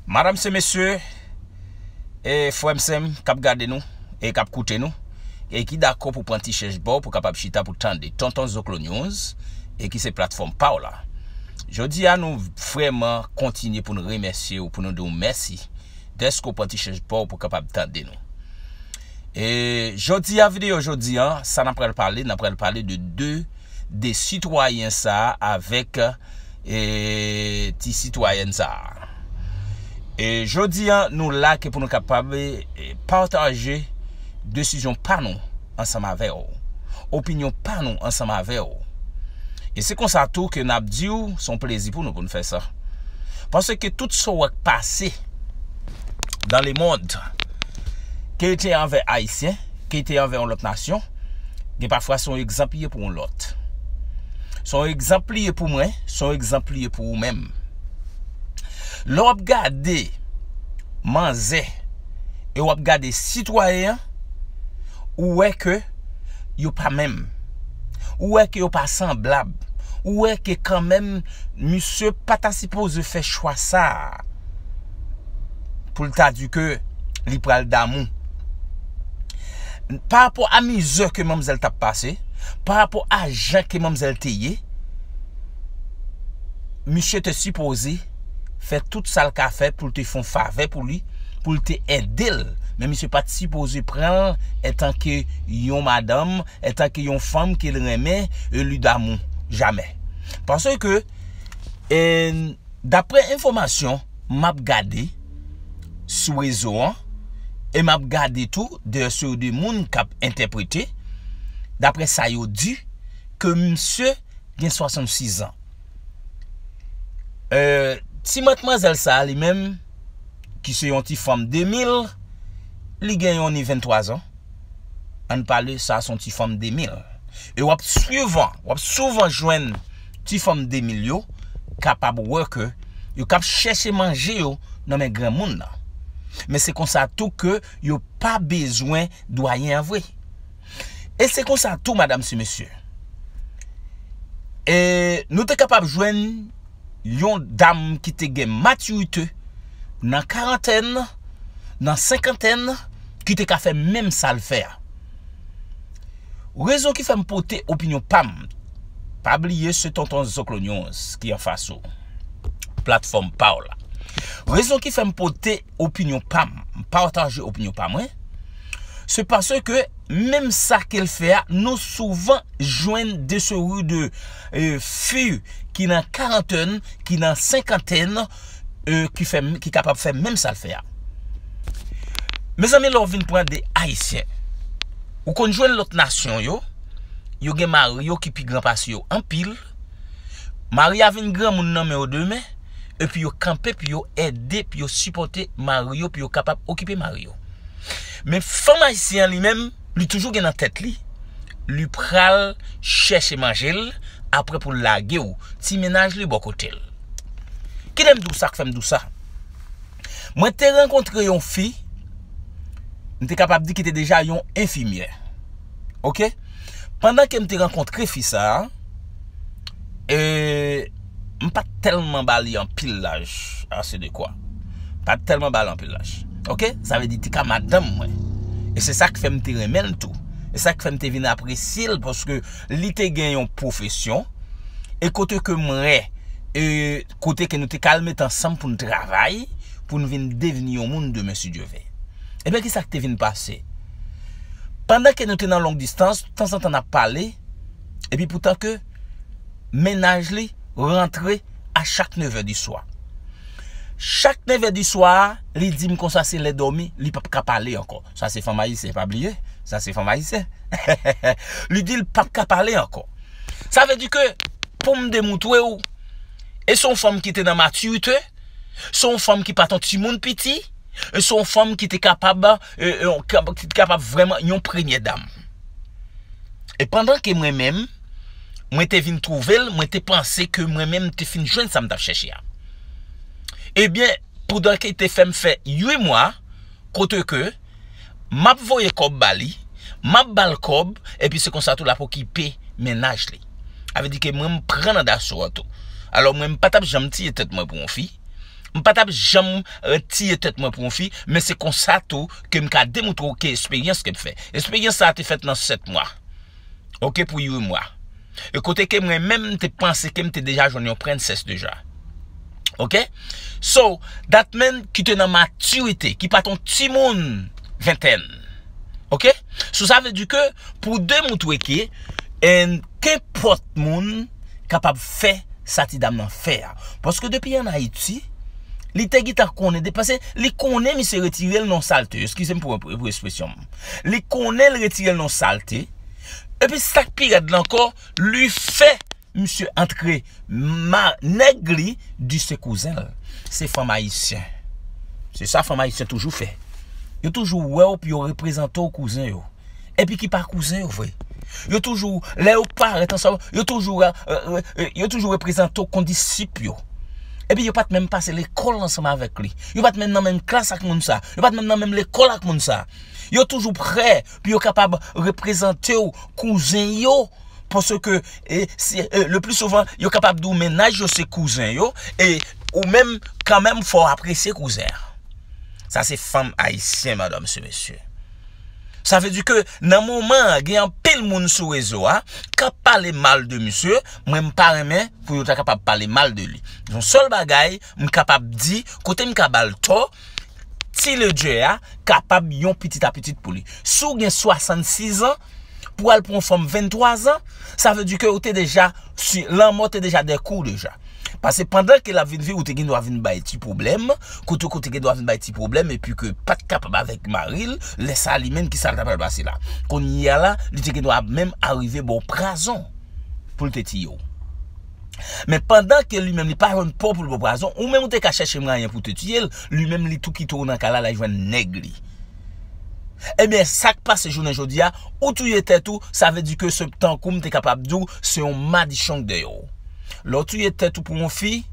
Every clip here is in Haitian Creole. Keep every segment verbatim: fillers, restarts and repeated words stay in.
Madanm se mesye, e frè m sè m k ap gade nou e k ap koute nou, e ki dakò pou pran ti chèch bò pou kapab chita pou tande Tonton Zoklo News, e ki se platfòm pa w la. Jodi a nou vrèman kontinye pou nou remèsye w, pou nou di w mèsi dèske w pran ti chèch bò pou kapab tande nou. E jodi a, videyo jodi a, sa n ap pral pale, n ap pral pale de de, de sitwayen sa a avèk e ti sitwayèn sa a. E jodi a, nou la ke pou nou kapab e, pataje desizyon pa nou ansanm avè w, opinyon pa nou ansanm avè w. E se konsa tou ke n ap di w, se yon plezi pou nou pou n fè sa. Paske tout sa w wè k pase dans le monde, ke l te anvè Ayisyen, ke l te anvè yon lòt nasyon, gen pafwa se yon egzanp li ye pou yon lòt. Se yon egzanp li ye pou mwen, se yon egzanp li ye pou ou menm. Lè w ap gade manzè e w ap gade sitwayen an, ou wè ke yo pa menm. Ou wè ke yo pa sanblab. Ou wè ke kanmenm, misye pa ta sipoze fè chwa sa a pou l ta di ke li pral damou. Pa rapò a mizè ke manmzèl t ap pase, pa rapò a jan ke manmzèl te ye, misye te sipoze fè tout sa l ka fè pou l te fè yon favè pou li, pou l te ede l. Men misye pa t sipoze pran l antanke yon madanm, antanke yon fanm ke l renmen, e li damou. Jamè. Paske, e, daprè enfòmasyon m ap gade sou rezo an, e m ap gade tou de, sou de moun k ap entèprete, daprè sa yo di, ke misye gen swasannsis an. E, ti matmwazèl sa a, li menm, ki se yon ti fanm de mil, li gen yon ni venntwa zan. Ann pale, sa se yon ti fanm de mil. E w ap souvan, w ap souvan jwenn ti fanm de mil yo kapab wè ke yo k ap chèche manje yo nan men granmoun nan. Men se konsa tou ke yo pa bezwen dwayen an vre. E se konsa tou, madanm se mesye. E nou te kapab jwenn yon dam ki te gen matirite nan karantèn, nan senkantèn, ki te ka fè menm sa l fè a. Rezon ki fè m pote opinyon pa m, pa bliye se Tonton Zoklo News ki anfas ou, platfòm pa w la. Rezon ki fè m pote opinyon pa m, m pataje opinyon pa mwen, se paske menm sa ke l fè a, nou souvan jwenn de seri de, e, fi ki nan karantèn, ki nan senkantèn, e, ki fè, ki kapab fè menm sa l fè a. Mezanmi, lè w vin pran de Ayisyen, ou konn jwenn lòt nasyon yo, yo gen mari yo ki pi gran pase yo anpil, mari a vin granmoun nan men yo demen, epi yo kanpe pou yo ede, pou yo sipòte mari yo, pou yo kapab okipe mari yo. Men fanm ayisyen an li menm, li toujou gen nan tèt li, li pral chèche manje l, apre pou l lage w, ti mennaj li bò kote l. Kite m di w sa k fè m di w sa. Mwen te rankontre yon fi, m te kapab di ki te deja yon enfimyè. Oke? Pandan ke m te rankontre fi sa a, e, m pa t tèlman ba li anpil laj, ase de kwa. M pa t tèlman ba li anpil laj. Oke? Sa vle di, te ka madanm mwen. E se sa k fè m te renmen l tou. E sa k fè m te vin apresye l, paske li te gen yon pwofesyon, e kote ke mwen, e kote ke nou te ka al met ansanm pou n travay, pou n vin devni yon moun demen, si Dye vle. Ebyen, kisa k te vin pase? Pandan ke nou te nan long distans, tanzantan n ap pale, epi poutan ke mennaj li rantre a chak nevè di swa. Chak nevè di swa, li di m konsa se lè dòmi, li p ap ka pale ankò. Sa se fanm ayisyen, pa bliye, sa se fanm ayisyen. Li di l p ap ka pale ankò. Sa vle di ke, pou m demoutre w, e se yon fanm ki te nan matirite, se yon fanm ki pa t yon timoun piti, e se yon fanm ki te kapab, e, e, ki te kapab vrèman yon premyè dam. E pandan ke mwen menm, mwen te vin twouve l, mwen te panse ke mwen menm te fin jwenn sa m t ap chèche a. Ebyen, pandan ke te fè m fè uit mwa, kote ke m ap voye kòb ba li, m ap ba l kòb, epi se konsa tou l ap okipe mennaj li. Sa vle di ke mwen m pran nan daso a tou. Alò mwen m pa t ap janm tiye tèt mwen pou yon fi. m pa t ap janm, eh, tiye tèt mwen pou yon fi, men se konsa tou ke m ka demontre w ke esperyans ke m fè. Esperyans sa a te fèt nan sèt mwa. Oke, pou uit mwa. E kote ke mwen menm, m te panse ke m te deja jwenn yon prensès deja. Oke? So, that mean ki te nan matirite, ki pa t yon timoun ventèn. Oke? So, sa vle di ke pou demontre ke, en, kenpòt moun kapab fè sa ti dam nan fè a. Paske depi an Ayiti, li te gentan konnen, de, paske li konnen misye retire l nan salte. Eskize m pou, pou ekspresyon m. Li konnen l retire l nan salte. Epi sa k pi rèd la ankò, li fè misye antre ma, nèg li di se kouzen l. Se fanm ayisyen. Se sa fanm ayisyen toujou fè. Yo toujou wè w pou yo reprezante w kouzen yo. Epi ki pa kouzen yo vre. Yo toujou, lè yo parèt ansanm, yo toujou, eh, eh, eh, yo toujou reprezante w kon disip yo. Epi yo pa t menm pase lekòl ansanm avèk li. Yo pa t menm nan menm klas ak moun sa. Yo pa t menm nan menm lekòl ak moun sa. Yo toujou prè pou yo kapab reprezante w kouzen yo. Paske, e, si, e, le pli souvan, yo kapab di w mennaj yo se kouzen yo, e ou menm, kanmenm, fò w apresye kouzen an. Sa se fanm ayisyen, madanm, se mesye. Sa vle di ke nan moman an, gen anpil moun sou rezo a k ap pale mal de misye, mwen m pa renmen pou yo ta kapab pale mal de li. Yon sèl bagay m kapab di, kote m ka ba l tò, Ti Ledjè a kapab yon pitit a pitit pou li. Si w gen swasannsis an, pou al pran yon fanm venntwa zan, sa vle di ke ou te deja, si, lanmò te deja dèkou deja. Paske pandan ke l ap vin viv, ou te gen dwa vin bay ti pwoblèm, kote ou te gen dwa vin bay ti pwoblèm, epi ke pa t kapab avèk mari l, lè sa li menm, ki sa l ta pral pase la? Kounye a la, li te gen dwa menm arive ba w pwazon pou l te tiye w. Men pandan ke li menm li pa jwenn pa w pou l ba w pwazon, ou menm ou te ka chèche mwayen pou te tiye l, li menm li tou kite w nan kay la, l al jwenn nèg li. Ebyen, sa k pase jounen jodi a, ou touye tèt ou, sa vle di ke se tankou m te kapab di w, se yon madichon k dèyè w. Lè w touye tèt ou pou yon fi,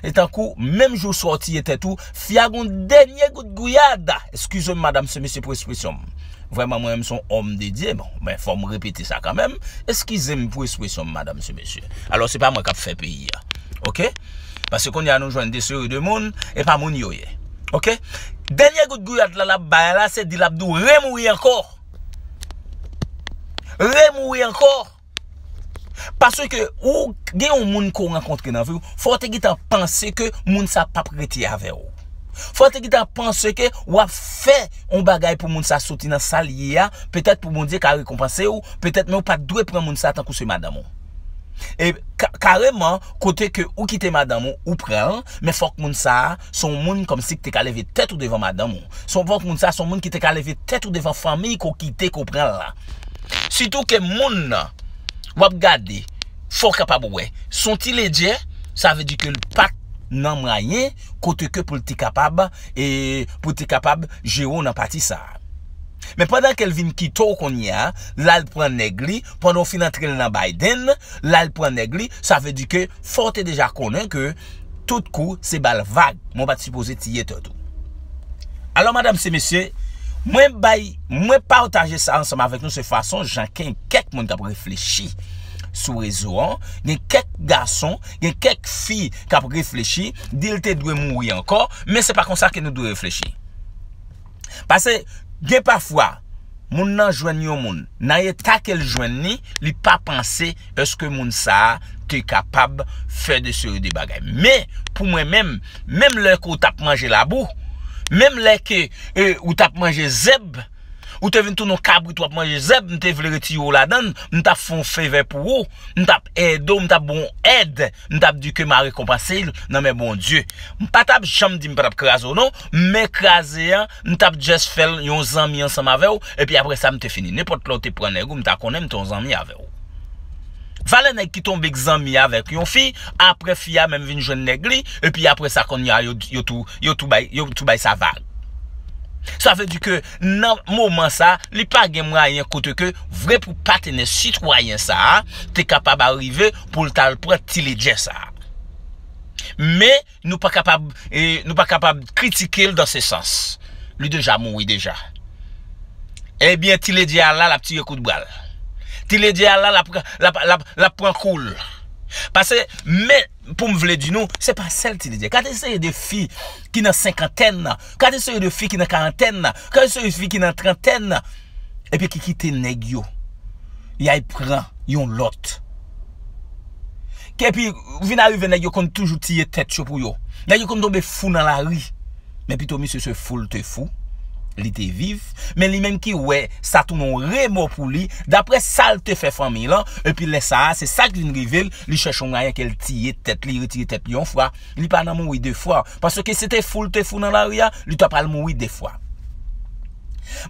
e tankou, menm jou swa w tiye tèt ou, fi a gon dènye gout gouyad. Eskize m, madanm, se mesye, pou ekspresyon m. Vrèman, mwen menm, se yon òm de Dye, bon, men fò m repete sa kanmenm. Eskize m pou ekspresyon m, madanm, se mesye. Alò, se pa mwen k ap fè peyi a. Oke? Paske kounye a, nou jwenn de seri de moun, e pa moun yo ye. Oke? Dènye gout gouyad la, l ap bay la, se di l ap di w remouri ankò. Remouri ankò. Paske ou gen yon moun ke w rankontre nan vi w, fò w te gentan panse ke moun sa p ap rete avè w. Fò w te gentan panse ke w ap fè yon bagay pou moun sa soti nan sa l ye a, petèt pou Bondye ka rekonpanse w, petèt, men w pa t dwe pran moun sa tankou se madanm ou. E ka, kareman, kote ke ou kite madanm ou, ou pran l, men fòk moun sa a, se yon moun kòmsi ki te ka leve tèt ou devan madanm ou. Se yon, fòk moun sa a, se yon moun ki te ka leve tèt ou devan fanmi ke w kite ke w pran l la. Sitou ke moun nan, w ap gade, fò w kapab wè. Se yon ti ledjè, sa vle di ke l pa t nan mwayen kote ke pou l te kapab, e pou l te kapab jere w nan pati sa a. Men pandan ke l vin kite w kounye a, l al pran nèg li, pandan w fin antre l nan Biden, l al pran nèg li, sa vle di ke fò w te deja konnen ke tout kou se bal vag, men w pa t sipoze tiye tèt ou. Alò, madanm, se mesye, mwen bay, mwen pataje sa ansanm avèk nou, se fason jan gen kèk moun k ap reflechi sou rezo an, gen kèk gason, gen kèk fi k ap reflechi, di l te dwe mouri ankò, men se pa konsa ke nou dwe reflechi. Paske gen pafwa, moun nan jwenn yon moun, nan eta ke l jwenn li, li pa panse èske moun sa a te kapab fè de seri de bagay. Men, pou mwen menm, menm lè ke w t ap manje labou, menm lè ke, e, ou t ap manje zèb, ou te vin tounen yon kabrit w ap manje zèb, m te vle retire w ladan l, m t ap fè yon favè pou ou, m t ap ede w, m t ap ba w yon èd, m t ap di ke m a rekonpanse l nan men Bondye. M pa t ap janm di m pa t ap kraze w non, men kraze an, m t ap just fè l yon zanmi ansanm avè w, epi apre sa m te fini. Nenpòt lè w te pran nèg ou, m ta konnen m te yon zanmi avè w. Valè nèg ki tonbe k zanmi avèk yon fi, apre fi a menm vin jwenn nèg li, epi apre sa kounye a yo, yo tou, yo tou bay, yo tou bay sa vag. Sa vle di ke nan moman sa, li pa gen mwayen kote ke vre pou patnè sitwayen sa a te kapab arive pou l t al pran ti ledjè sa a. Men, nou pa kapab, e, nou pa kapab kritike l dan se sans. Li deja mouri deja. Ebyen, ti ledjè a la, l ap tire kout bra l. Ti ledjè a la, l ap, l ap, l ap, l ap pran kou l. Paske, men, pou m vle di nou, se pa sèl Ti Lidye. Gade seri de fi ki nan senkantèn nan, gade seri de fi ki nan karantèn nan, gade seri de fi ki nan trantèn nan, epi ki kite nèg yo, y al pran yon lòt. Epi, vin arive, nèg yo konn toujou tiye tèt yo pou yo. Nèg yo konn tonbe fou nan lari. Men pito misye se fou l te fou, li te viv, men li menm ki wè sa tounen yon remò pou li, daprè sa l te fè fanmi lan, epi lè sa a, se sa k vin rive l, li chèche yon mwayen ke l tiye tèt li, retire tèt li yon fwa, li pa nan mouri de fwa, paske si te fou l te fou nan lari a, li ta pral mouri de fwa.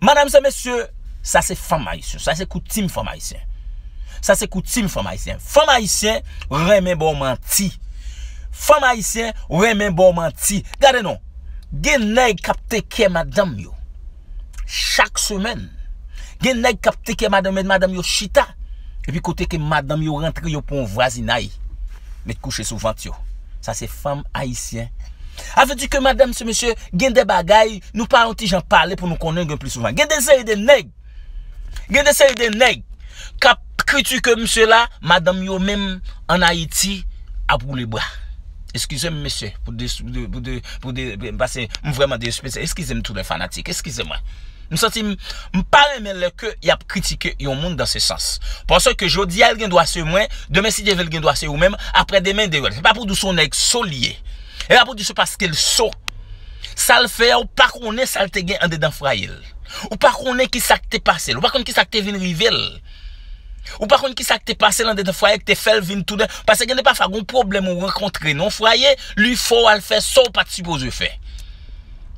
Madam e mesye, sa se fanm ayisyen, sa se koutim fanm ayisyen. Sa se koutim fanm ayisyen. Fanm ayisyen renmen ba w manti. Fanm ayisyen renmen ba w manti. Gade non, gen nèg k ap teke madanm yo chak semèn. Gen nèg k ap teke madanm, met madanm yo chita. Epi kote ke madanm yo rantre, yo pran yon vwazinay, met kouche sou vant yo. Sa se fanm ayisyen. Sa vle di ke madam e mesye, gen de bagay, nou pa yon ti jan pale pou nou konnen gen pli souvan. Gen de seri de nèg, gen de seri de nèg k ap kritike misye la, madanm yo menm ann Ayiti ap woule bra. Eskize m, mesye, pou de, pou de, pou de, pou de, paske m vrèman derespekte. Eskize m, tout lè fanatik, eskize mwen. M santi m, m pa renmen lè ke y ap kritike yon moun dan se sans. Paske jodi a, l gen dwa se mwen, demen, si Dye vle, l gen dwa se ou menm, aprè demen, de lòt. Se pa pou di w se yon nèg so li ye. E pa pou di se paske l so. Sa l fè a, ou pa konnen sa l te gen andedan fwaye l. Ou pa konnen ki sa k te pase l. Ou pa konn ki sa k te vin rive l. Ou pa konn ki sa k te pase l andedan fwaye k te fè l vin tounen. Paske gen de pafwa, gon pwoblèm ou rankontre nan fwaye, li fè w al fè sa w pa t sipoze fè.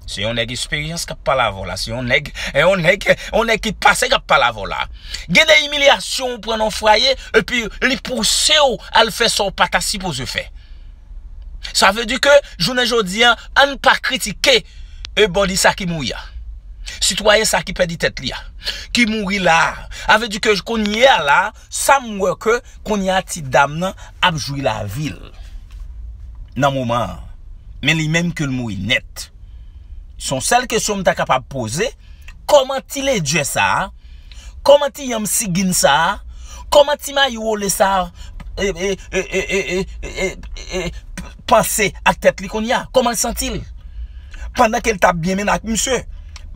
Se yon nèg esperyans k ap pale avè w la. Se yon nèg, e yon nèg, yon nèg ki pase k ap pale avè w la. Gen de imilyasyon ou pran nan fwaye, epi li pouse w al fè sa w pa ta sipoze fè. Sa vle di ke, jounen jodi a, ann pa kritike, e, bòdi sa ki mouri a. Sitwayen sa ki pèdi tèt li a, ki mouri la a. Sa vle di ke kounye a la, sa m wè ke kounye a ti dam nan ap jwi lavi l nan moman an. Men li menm ke l mouri nèt. Se yon sèl kesyon m ta kapab poze, kòman ti ledjè sa a, kòman ti yanm sigin sa a, kòman ti mayi wole sa a, e, e, panse ak tèt li kounye a? Kòman l santi l? Pandan ke l t ap byen mennen ak misye,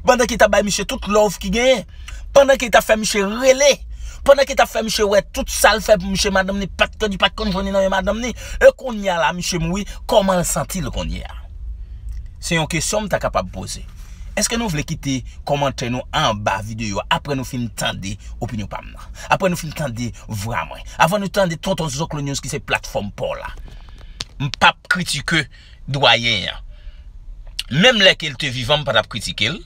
pandan ke l t ap bay misye tout love ki genyen, pandan ke l t ap fè misye rele, pandan ke l t ap fè misye wè tout sa l fè pou misye, madanm ni pa t konn, li pa t konn jwenn li nan men madanm ni, e kounye a la misye mouri, kòman l santi l kounye a? Se yon kesyon m ta kapab poze. Èske nou vle kite kòmantè nou anba videyo a apre nou fin tande opinyon pa m nan? Apre nou fin tande vwa mwen? Avan nou tande Tonton Zoklo News ki se platfòm pa w la. M p ap kritike dwayen an. Menm lè ke l te vivan, m pa t ap kritike l.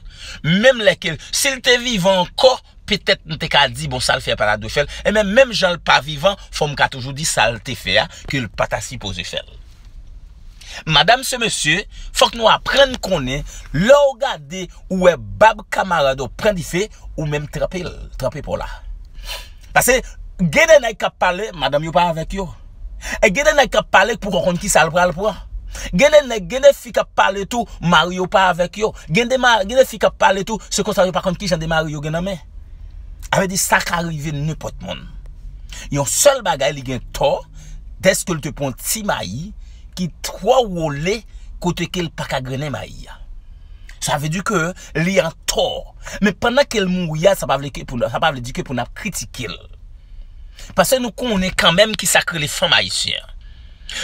Menm lè ke l, si l te vivan ankò, petèt m te ka di, bon, sa l fè a pa ta dwe fè l. Ebyen, menm jan l pa vivan, fò m ka toujou di sa l te fè a, ke l pa ta sipoze fè l. Madam e mesye, fòk nou aprann konnen, lè w gade, ou wè bab kamarad ou pran dife, ou menm tranpe l, tranpe pa w la. Paske gen de nèg k ap pale, madanm yo pa avèk yo. E gen de nèg k ap pale pou konn ki sa l pral pran. Gen de nèg, gen de fi k ap pale tou, mari yo pa avèk yo. Gen de ma-, gen de fi k ap pale tou, se konsa yo pa konn ki jan de mari yo gen nan men. Sa vle di sa ka rive nenpòt moun. Yon sèl bagay li gen tò, dèske l te pran ti mayi ki twò wole kote ke l pa ka grennen mayi a. Sa vle di ke li an tò. Men pandan ke l mouri a, sa pa vle ke pou, sa pa vle di ke pou n ap kritike l. Paske nou konnen kanmenm ki sa k rele fanm ayisyen.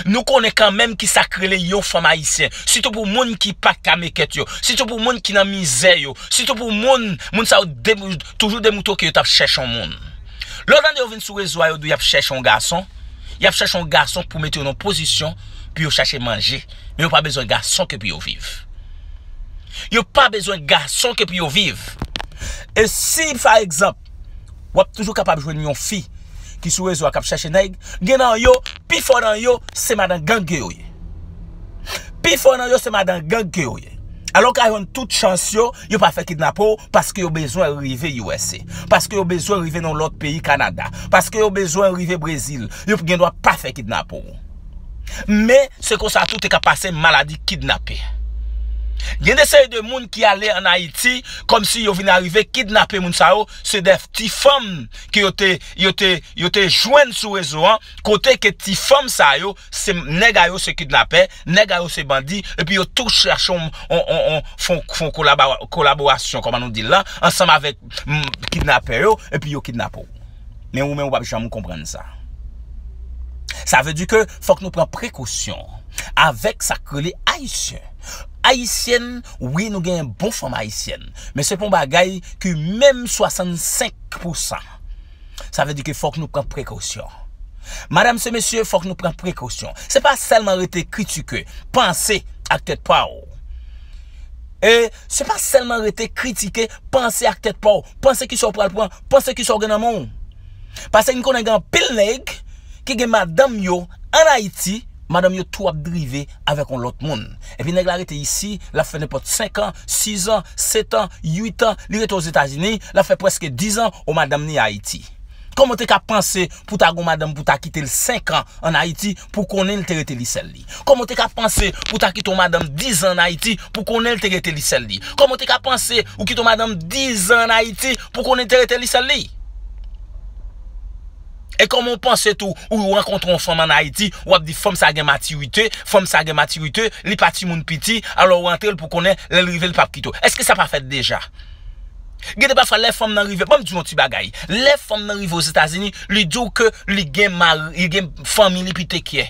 Nou konnen kanmenm ki sa k rele yon fanm ayisyen. Sitou pou moun ki pa ka mekèt yo. Sitou pou moun ki nan mizè yo. Sitou pou moun, moun sa yo dem-, toujou demoutre ke yo t ap chèche yon moun. Lè w tande yo vin sou rezo a, yo di y ap chèche yon gason. Y ap chèche yon gason pou mete yo nan pozisyon pou yo chache manje. Men yo pa bezwen gason ke pou yo viv. Yo pa bezwen gason ke pou yo viv. E si, pa egzanp, w ap toujou kapab jwenn yon fi ki sou rezo a k ap chèche nèg, gen nan yo, pifò nan yo, se madan gang ke yo ye. Pifò nan yo, se madan gang ke yo ye. Alò w ka jwenn tout chans yo, yo pa fè kidnape w, paske yo bezwen rive U S A. Paske yo bezwen rive nan lòt peyi, Kanada. Paske yo bezwen rive Brezil. Yo gen dwa pa fè kidnape w. Men, se konsa tou te ka pase maladi kidnape. Gen de seri de moun ki ale ann Ayiti, kòmsi yo vin arive kidnape moun sa yo, se de ti fanm ke yo te, yo te, yo te jwenn sou rezo an, kote ke ti fanm sa yo, se nèg a yo se kidnapè, nèg a yo se bandi, epi yo tou chache on, on, on, on, fon, fon kolaba-, kolaborasyon, kòman nou di l la, ansanm avèk, mm, kidnapè yo, epi yo kidnape w. Men ou menm ou p ap janm konprann sa. Sa vle di ke fòk nou pran prekosyon avèk sa k rele Ayisyen. Ayisyèn, wi, nou gen bon fanm ayisyèn. Men se pa yon bagay ki menm swasannsenk pousan. Sa vle di ke fòk nou pran prekosyon. Madam se mesye, fòk nou pran prekosyon. Se pa sèlman rete kritike, panse ak tèt pa w. E se pa sèlman rete kritike, panse ak tèt pa w, panse kisa w pral pran, panse kisa w gen nan men w. Paske n konnen gen anpil nèg ki gen madanm yo ann Ayiti, madanm yo tou ap drive avèk yon lòt moun. Epi nèg la rete isi, l ap fè nenpòt senk an, sis an, sèt an, uit an, li rete Ozetazini, l ap fè prèske diz an, o madanm ni Ayiti. Kòman w te ka panse pou ta gon madanm pou ta kite l senk an ann Ayiti pou konnen l te rete li sèl li? Kòman w te ka panse pou ta kite yon madanm diz an ann Ayiti pou konnen l te rete li sèl li? Kòman w te ka panse ou kite yon madanm diz an ann Ayiti pou konnen l te rete li sèl li? E kòman w panse tou, ou rankontre yon fanm ann Ayiti, w ap di fanm sa gen matirite, fanm sa gen matirite, li pa timoun piti, alò w rantre l pou konnen lè l rive l p ap kite w? Èske sa pa fèt deja? Gen de pafwa lè fanm nan rive, ban m di w yon ti bagay. Lè fanm nan rive Ozetazini, li di w ke li gen mari, li gen fanmi li pou tekyè.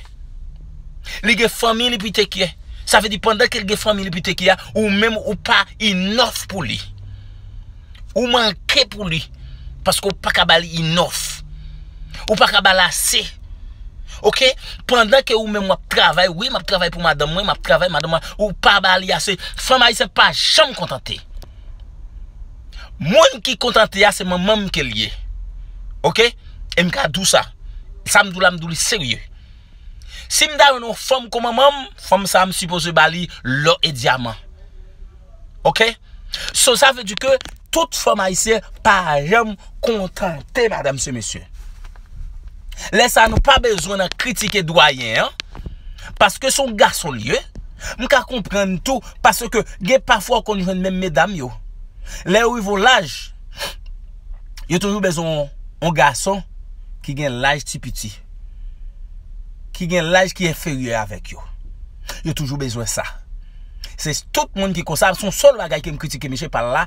Li gen fanmi li pou tekyè. Sa vle di pandan ke l gen fanmi li pou tekyè a, ou menm ou pa enough pou li. Ou manke pou li. Paske ou pa ka ba li enough. Ou pa ka ba l ase. Oke? Pandan ke ou menm w ap travay, wi, m ap travay pou madanm mwen, m ap travay, madanm mwen, ou pa ba li ase. Fanm ayisyen pa janm kontante. Moun ki kontante a, se manman m ke l ye. Oke? E m ka di w sa. Sa m di w la, m di w li serye. Si m ta jwenn yon fanm kon manman m, fanm sa a m sipoze ba li lò e dyaman. Oke? So, sa vle di ke tout fanm ayisyen pa janm kontante, madam se mesye. Lè sa a, nou pa bezwen nan kritike dwayen an, paske se yon gason li ye. M ka konprann tou, paske gen pafwa w konn jwenn menm medam yo. Lè yo rive yon laj, yo toujou bezwen yon, yon gason ki gen laj ti piti, ki gen laj ki enferyè avèk yo. Yo toujou bezwen sa. Se tout moun ki konsa, se yon sèl bagay ke m kritike misye pa la.